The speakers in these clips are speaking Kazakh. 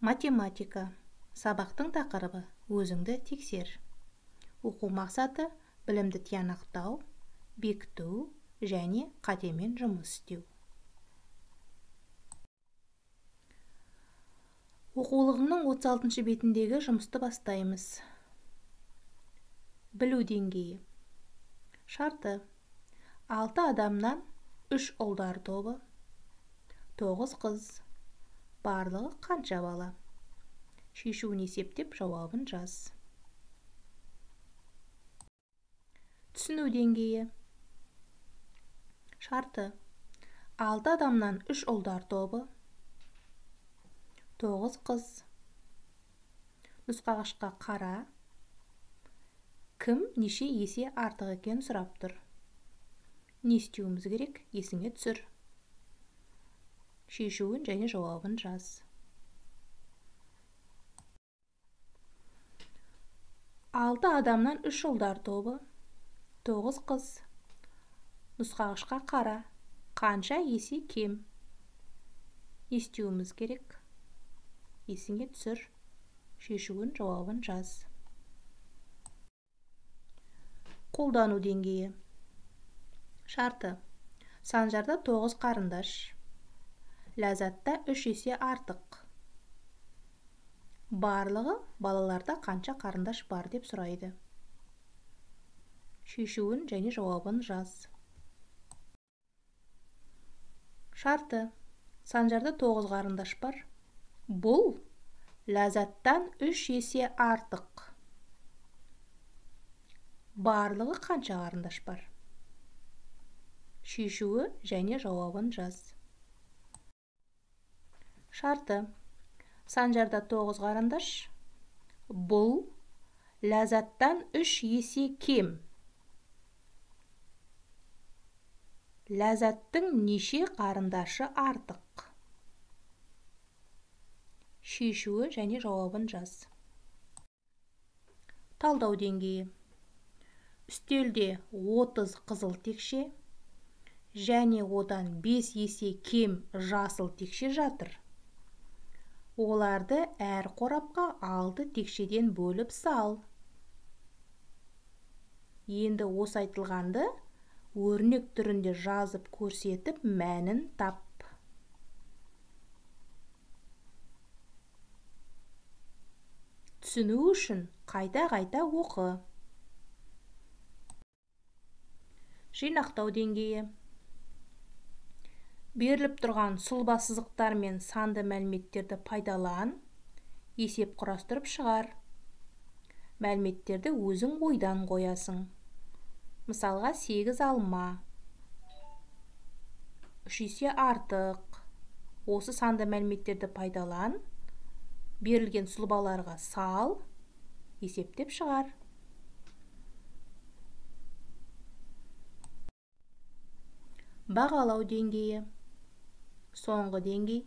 Математика. Сабақтың тақырыбы өзіңді тексер. Оқу мақсаты білімді тиянақтау, бекіту және қатемен жұмыс істеу. Оқулығыңның 36 бетіндегі жұмысты бастаймыз. Білу деңгейі. Шарты. 6 адамнан 3 ұлдар тобы, 9 қыз. Барлығы қанша бала? Шешуін есептеп жауабын жаз. Түсіну деңгейі. Шарты. 6 адамнан 3 ұлдар тобы, 9 қыз. Нұсқағышқа қара. Кім неше есе артық екен сұрап тұр. Не істеуіміз керек, есіңе түсір. Шешуін және жауабын жаз. 6 адамнан 3 ұлдар тобы, 9 қыз. Нұсқағышқа қара. Қанша есе кем? Не істеуіміз керек? Есіңе түсір. Шешуін, жауабын жаз. Қолдану деңгейі. Шарты. Санжарда 9 қарындаш. Ләззатта 3 есе артық. Барлығы балаларда қанша қарындаш бар деп сұрайды. Шешуін және жауабын жаз. Шарты. Санжарда 9 қарындаш бар. Бұл Ләззаттан 3 есе артық. Барлығы қанша қарындаш бар? Шешуі және жауабын жаз. Шарты. Санжарда 9 қарындаш. Бұл Ләззаттан 3 есе кем. Ләззаттың неше қарындашы артық? Шешуі және жауабын жаз. Талдау деңгейі. Үстелде 30 қызыл текше және одан 5 есе кем жасыл текше жатыр. Оларды әр қорапқа 6 текшеден бөліп сал. Енді осы айтылғанды өрнек түрінде жазып көрсетіп мәнін тап. Түсіну үшін қайта-қайта оқы. Жинақтау деңгейі. Беріліп тұрған сұлба сызықтар мен санды мәліметтерді пайдалан, есеп құрастырып шығар. Мәліметтерді өзің ойдан қоясың. Мысалға 8 алма, 3 есе артық. Осы санды мәліметтерді пайдалан, берілген сұлбаларға сал, есептеп шығар. Бағалау деңгейі. Соңғы деңгей.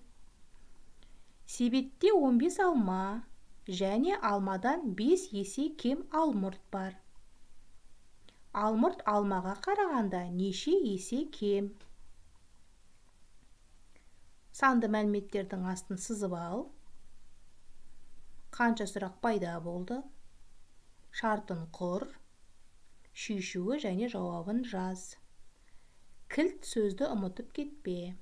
Себетте 15 алма және алмадан 5 есе кем алмұрт бар. Алмұрт алмаға қарағанда неше есе кем? Санды мәліметтердің астын сызып ал. Қанша сұрақ пайда болды? Шартын құр. Шешуі және жауабын жаз. Кілт сөзді ұмытып кетпе.